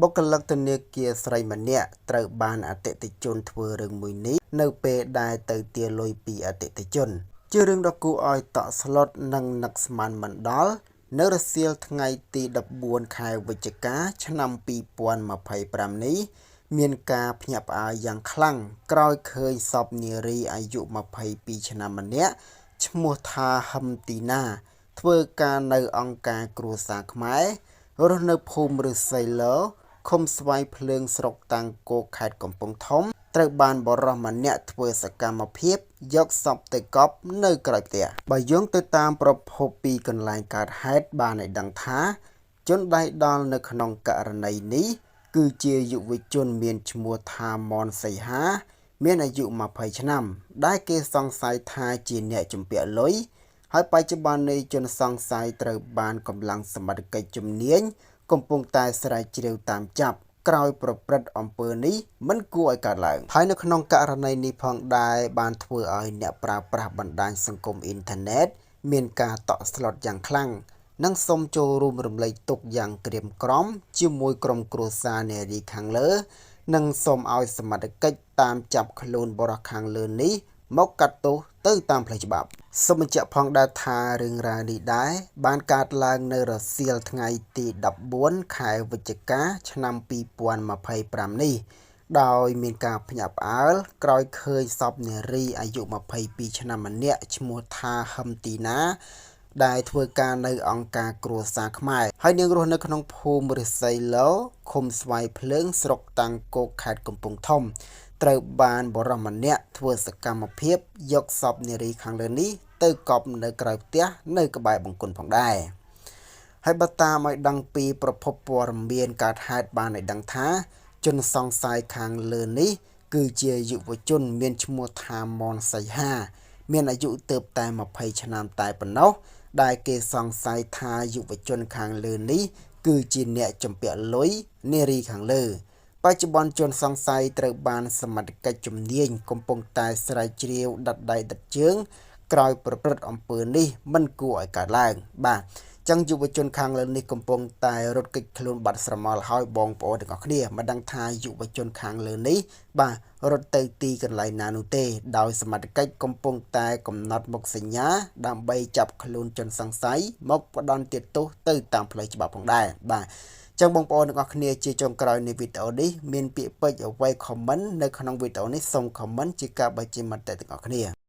បុគ្គលិកធនាគារស្រីម្នាក់ត្រូវបានអតិថិជនធ្វើរឿងមួយនេះនៅពេលដែលទៅទារលុយពីអតិថិជន ជារឿងដ៏គួរឲ្យតក់ស្លុតនិងនឹកស្មានមិនដល់ នៅរសៀលថ្ងៃទី14ខែវិច្ឆិកាឆ្នាំ2025នេះមានការភ្ញាក់ផ្អើលយ៉ាងខ្លាំងក្រោយឃើញសពនារីអាយុ22ឆ្នាំម្នាក់ឈ្មោះថាហឹមទីណា ធ្វើការនៅអង្គការគ្រួសារខ្មែររស់នៅភូមិឫស្សីលឃុំស្វាយភ្លើងស្រុកតាំងគោកខេត្តកំពង់ធំ ត្រូវបានបុរសម្នាក់ធ្វើសកម្មភាពយកសពទៅកប់នៅក្រោយផ្ទះបើយោងទៅតាមប្រភពពីកន្លែងកើតហេតុបានឲ្យដឹងថា ជនដៃដល់នៅក្នុងករណីនេះគឺជាយុវជនមានឈ្មោះថាមនសីហា មានអាយុ20ឆ្នាំ ដែលគេសង្ស័យថាជាអ្នកជំពាក់លុយ ហើយបច្ចុប្បន្ននេះជនសង្ស័យត្រូវបានកម្លាំងសមត្ថកិច្ចជំនាញកំពុងតែស្រាវជ្រាវតាមចាប់ក្រោយប្រព្រឹត្តអំពើនេះមិនគួរឲ្យកើតឡើងហើយនៅក្នុងករណីនេះផងដែរបានធ្វើឲ្យអ្នកប្រើប្រាស់បណ្ដាញសង្គមអ៊ីនធឺណិតមានការតក់ស្លុតយ៉ាងខ្លាំងនិងសូមចូលរួមរំលែកទុក្ខយ៉ាងក្រៀមក្រំជាមួយក្រុមគ្រួសារនារីខាងលើ និងសូមឲ្យសមត្ថកិច្ចតាមចាប់ខ្លួនបុរសខាងលើនេះមកកាត់ទោសទៅតាមផ្លូវច្បាប់សូមបញ្ជាក់ផងដែរថារឿងរ៉ាវនេះដែរបានកើតឡើងនៅរសៀលថ្ងៃទី14ខែវិច្ឆិកាឆ្នាំ2025នេះដោយមានការភ្ញាក់ផ្អើលក្រោយឃើញសពនារីអាយុ22ឆ្នាំម្នាក់ឈ្មោះថាហឹមទីណា ដែលធ្វើការនៅអង្គការគ្រួសារខ្មែរហើយនាងរស់នៅក្នុងភូមិឫស្សីលឃុំស្វាយភ្លើងស្រុកតាំងគោកខេត្តកំពង់ធំ ត្រូវបានបុរសម្នាក់ធ្វើសកម្មភាពយកសពនារីខាងលើនេះទៅកប់នៅក្រៅផ្ទះនៅក្បែរបង្គន់ផងដែរហើយបើតាមឲ្យដឹងពីប្រភពព័ត៌មានកើតហេតុបានឲ្យដឹងថា ជនសង្ស័យខាងលើនេះ គឺជាយុវជនមានឈ្មោះថាមនសីហា មានអាយុទើបតែ20ឆ្នាំតែប៉ុណ្ណោះដែលគេសង្ស័យថាយុវជនខាងលើនេះ គឺជាអ្នកជំពាក់លុយនារីខាងលើ បច្ចុប្បន្នជនសង្ស័យត្រូវបានសមត្ថកិច្ចជំនាញកំពុងតែស្រាវជ្រាវដិតដៃដិតជើងក្រោយប្រព្រឹត្តអំពើនេះមិនគួរឲ្យកើតឡើងបាទចឹងយុវជនខាងលើនេះកំពុងតែរត់គេចខ្លួនបាត់ស្រមោលហើយបងប្អូនទាំងអស់គ្នាមិនដឹងថាយុវជនខាងលើនេះបាទរត់ទៅទីកន្លែងណានោះទេដោយសមត្ថកិច្ចកំពុងតែកំណត់មុខសញ្ញាដើម្បីចាប់ខ្លួនជនសង្ស័យមកផ្ដន្ទាទោសទៅតាមផ្លូវច្បាប់ផងដែរបាទចឹងបងប្អូនទាំងអស់គ្នាជាចុងក្រោយនៃវីដេអូនេះមានពាក្យពេចន៍អ្វី comment នៅក្នុងវីដេអូនេះសូម comment ជាការបញ្ចេញមតិទាំងអស់គ្នា។